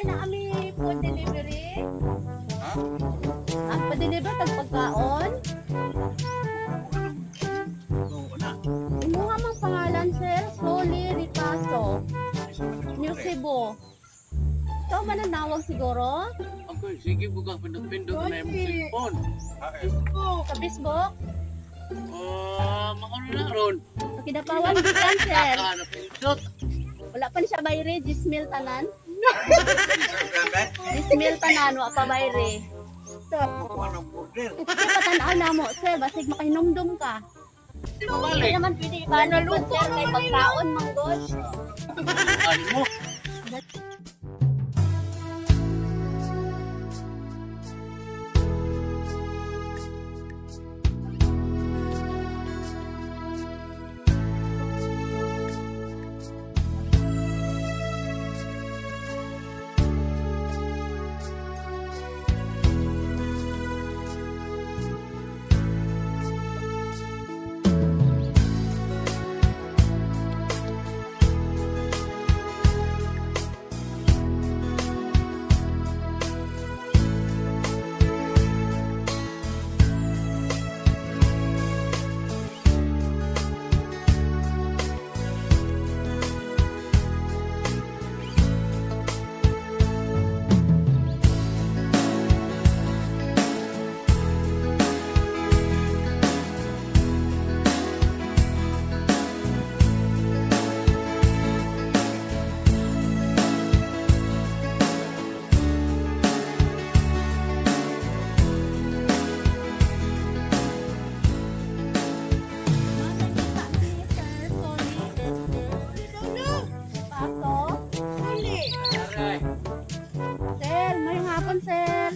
Sir, naa mi food delivery. Ha? Ang pa-deliver kag pagkaon. Oo na. Imuha mang pangalan, sir, Soli Ripaso, New Cebu. Ikaw mananawag siguro? Okay, sige buka pindot-pindot na yung cellphone. Sa Facebook? Ah, maano na ron. Sa Kidapawan gikan, sir. Ah, napindot. Wala pa ni siya bayre, 10,000 tanan. 10,000 tanan, wa pa bayre. Kuha ng border. Kaya patanaw na mo, sir, basig makahinumdum ka. Hindi Balik. naman pwede ibalik ko, sir, kay pagkaon, manggod. Ano mo? Makakita ni Sir Soli Ripaso. Aray. Sir, mayong hapon, sir.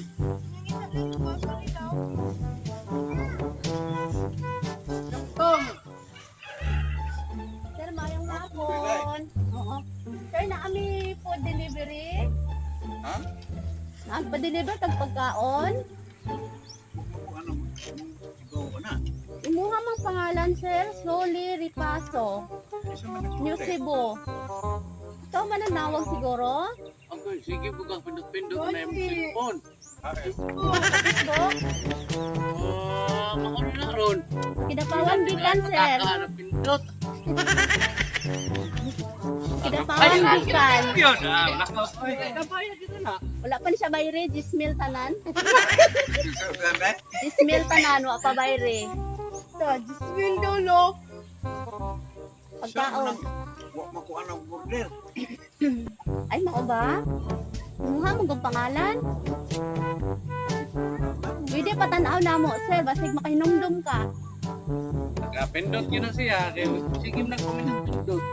Sir, mayong hapon. Oo. Sir, naa mi food delivery. Ha? Nagpa-deliver kag pagkaon. Kuha ng Oo na. Imuha mang pangalan, sir, Soli Ripaso, New Cebu. Ikaw mananawag siguro? Okay, sige buka pindot-pindot na yung cellphone. Sa Facebook? Ah, maano na ron. Sa Kidapawan gikan, sir. Ah, napindot. Kidapawan gikan. Yun, ah, nakaw. Kabayan dito na. Wala pa ni siya bayre, 10,000 tanan. 10,000 tanan, wa pa bayre. Ta, 10,000 daw, lo. Pagkaon. Wa makuha ng border. Ay, mao ba? Imuha mong kong pangalan? Pwede patanaw na mo, sir. Basig makahinumdum ka. Nakapindot yun na siya. Kaya sige na pindot.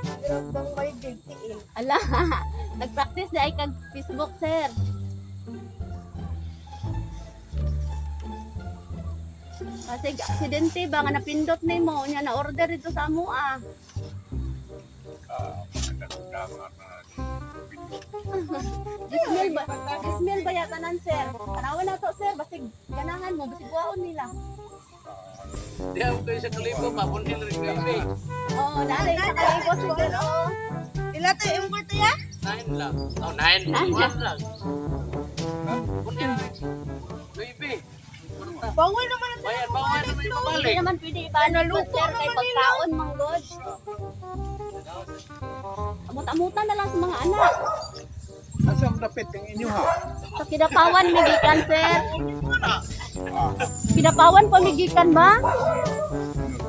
Bang may bigtiin. Ala, nag-practice na ay kag Facebook, sir. Kasi aksidente ba nga napindot nimo nya na order dito sa amo ah. Ah, magandang na. 10,000 ba? 10,000 ba yata nan, sir? Tanawan na to, sir. Basig ganahan mo, basig waon nila. Di ako kayo sa kalibo, mapunil rin kayo. Oo, naalay sa kalibo si sir. Oh. Ila to yung kwarto ya? Nine lang. Oh, nine. Nine One lang. Punil rin. Baby. Bawal naman ang Bayan, bawal naman yung Hindi pabalik. naman pwede ibalik ko, Naluto sir, kay naman pagkaon, manggod. Amot-amutan na lang sa mga anak. Asa ang dapit ang inyo ha? Sa Kidapawan, migikan, sir. Kidapawan pa migikan ba?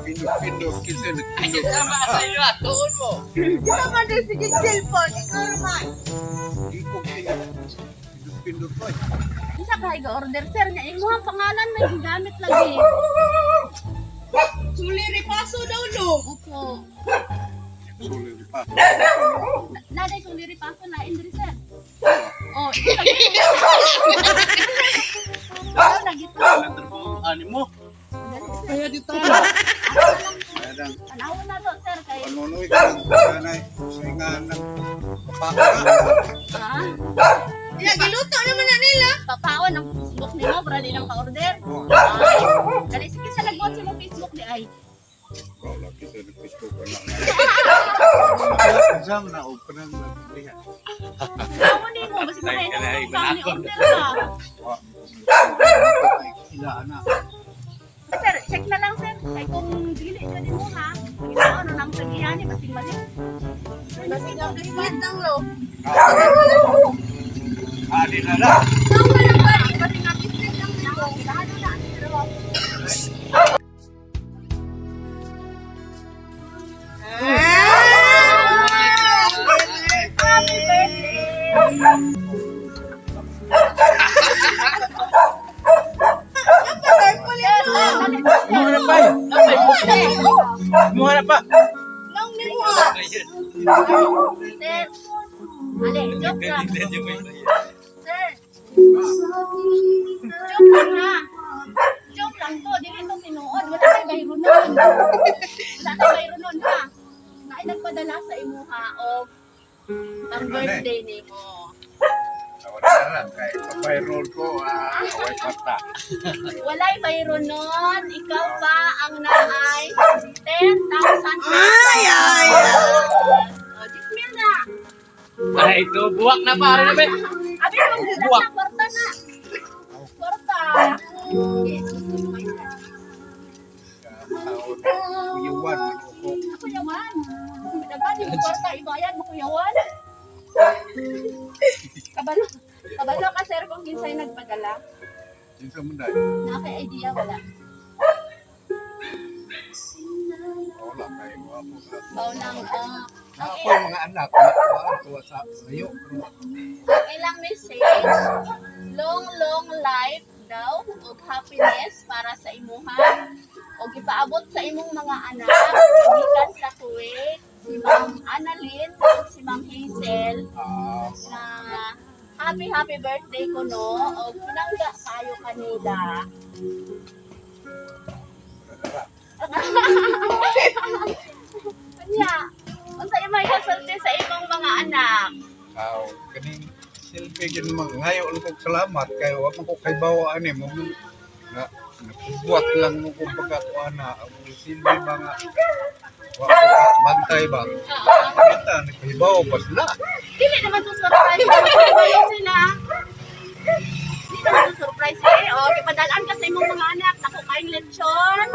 Pindot-pindot kinsa Ay, nagpindot. tama sa iyo, ah. Tuon mo. Ikaw man din sige cellphone. Ikaw naman. Di ko pindot. Pindot-pindot ko. Isa ka order sir nya imo ang pangalan na gigamit lagi. Suli ripaso daw, lo. Opo. Sulit pa. Naday kung diri paso na indri sir. Oh, ito lagi. Oh, lagi to. Alam mo, ani mo. Kaya dito. Kaya Tanaw na to sir kay panunoy ka ng kanay sa nga ng kapaka. ha? Ila, giluto naman na nila. Papaon ang Facebook nimo para di lang ka-order. Oh, Ay, dali sige sa nagbuhat sa imong Facebook di ay. Wala kita ng Facebook na. Exam na og kanang nagbiha. Amo nimo basig Ay, makaingon ay, ka ni manakon. order ka. Wa. Ila ana. Sir, check na lang sir. Kay kung dili ka nimo ha. Ikaw ano nang tagiyani basig mali. Basig ang biscuit lang lo. Ali na na. Tama lang ba? Basig ang biscuit lang nimo. Ano na sir? Ah! Happy birthday! Napatay po nito. Kumuha na pa eh. Kumuha na pa. Nang nimo ah. Sir, Ale, joke lang. Sir, joke lang ha. Joke lang to, dili to tinuod. Wala kay bayro nun. Wala kay bayro nun ha. Naay nagpadala sa imuha og ang birthday nimo. Wala na kay papayroll ko ah, way kwarta. Walay bayro nun. Ikaw pa ang naay 10,000 pesos. Ay, ay, ay. Oh, 10,000 na. Ay, ito, buwak na pare na be. Abi kung Buwak. na kwarta na. Kwarta. Yes. Kuyawan man ko. Kuyawan. Daghan yung kwarta ibayad mo kuyawan. Kabalo. Kabalo ka sir kung kinsay nagpadala. Kinsa man dai? Na kay idea wala. Wala kay wa mo. Baw lang ah. Na ako ang mga anak na tuwa sa sayo. Ang ilang message, long long life daw ug happiness para sa imuha ug ipaabot sa imong mga anak gikan sa Kuwait si Ma'am Annalyn ug si Ma'am Hazel Ah, na happy happy birthday ko no og pinangga kayo kanila. Kanya, unsa imong kasulti sa imong mga anak? aw kaning silbi gyud mangayo lang kog salamat kay wa man ko kay bawa ani mo na napubuat lang mo kung pagkakuha na ang silbi mga wa ko ka bantay ba kita nagpahibaw pa sila. Dili naman to surprise. Kabalo sila. Dili naman to surprise eh. O, kipadalaan ka sa imong mga anak. Dako kayong lechon.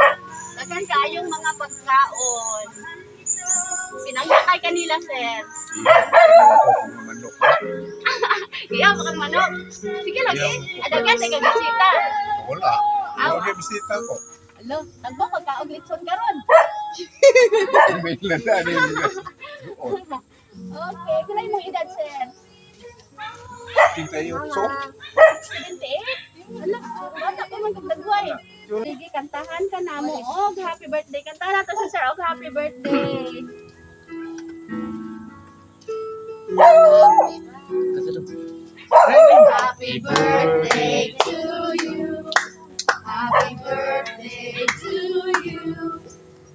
Daghan kayong mga pagkaon. Pinangga kay kanila, sir. Ako kung manok na. Iya, baka manok. Sige lagi. Adagan, tayo bisita. Wala. Wala bisita ko. Alo, tagbo pagkaog lechon karon. May landa ni doon. Okay, pila imong edad, sir? Kinta yung so. 78? Ala, bata pa man kag dagway. Sige, kantahan ka na mo. Og happy birthday. Kantahan nato si sir. Og happy birthday. Happy birthday to you. Happy birthday to you.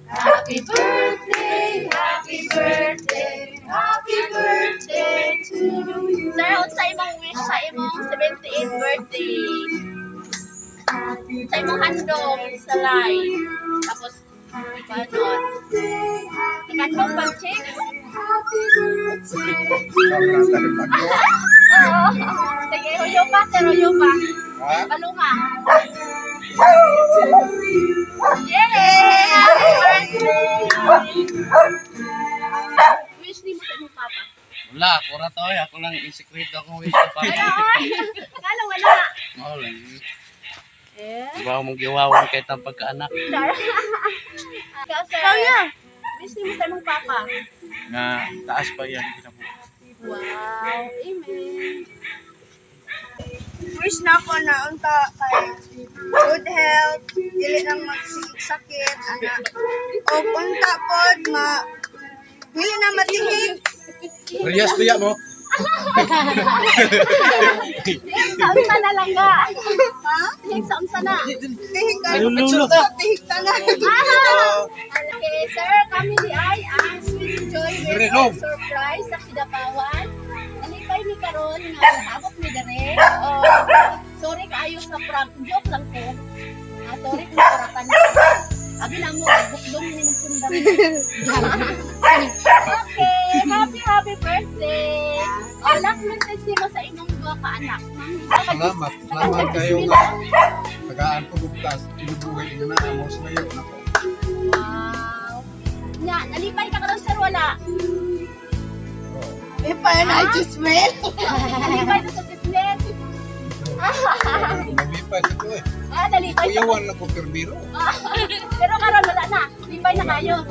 Happy birthday, happy birthday, happy birthday to you. Sir, unsa imong wish sa imong 78th birthday? Sa imong handom sa life. Tapos, paano? Nakandong pag chicks? Sobra tayo pagyo. Oo. Sige, huyo pa, sir, huyo pa. Ha? Palunga. Yay! Happy birthday! Wish ni mo sa imong papa. Wala, ako ra to eh. Ako lang insekreto akong wish ko pa. Ay, ay! Akala wala. Mao lang. Eh? Iba mong giwawan kay tang pagkaanak. Char. Ikaw, sir. Wish ni mo sa imong papa. Nga taas pa yan. kinabuhi. Wow. Amen. Wish na ako na unta kay good health, dili nang magsikit ana. O unta pod ma dili na matihig. Parehas kaya mo? Sa unsa na lang ga. Ha? Sa unsa na. Tihig ka. Lululo. Tihig ta na. Okay, sir, kami ni ay ang Sweet Joy with Renom. a surprise sa Kidapawan. Nalipay ni karon nga abot mi dere. Oh, sorry kaayo sa prank. Joke lang ko. Ah, sorry kung kuratan ko. Abi na mo, bukdong ni mong sundang. Okay, happy happy birthday. Oh, last message nimo sa imong duha ka anak. Salamat. Salamat kayo nga. Tagaan ko bugtas. Inubuhay nga na. Amos na yun ako. Wow. Nya, nalipay ka karon, sir, wala? Di pa na chismel. Nalipay ka sa business. Nalipay sa ko eh. Ah, nalipay ka. Kuyawan lang ko permiro. Pero karon wala na. Lipay na kayo.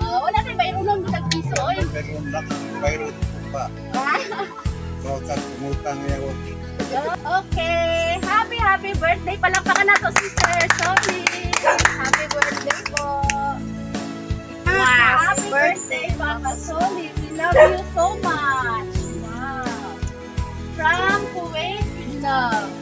Oh, wala na bayronon bisag piso oy. Pero lang, bayroon ko pa. Bawat kumutang yaw. Okay. Happy happy birthday. Palakpakan nato si Sir Sophie. Happy birthday po. Happy birthday, Papa Soli. We love you so much. Wow. From Kuwait with love.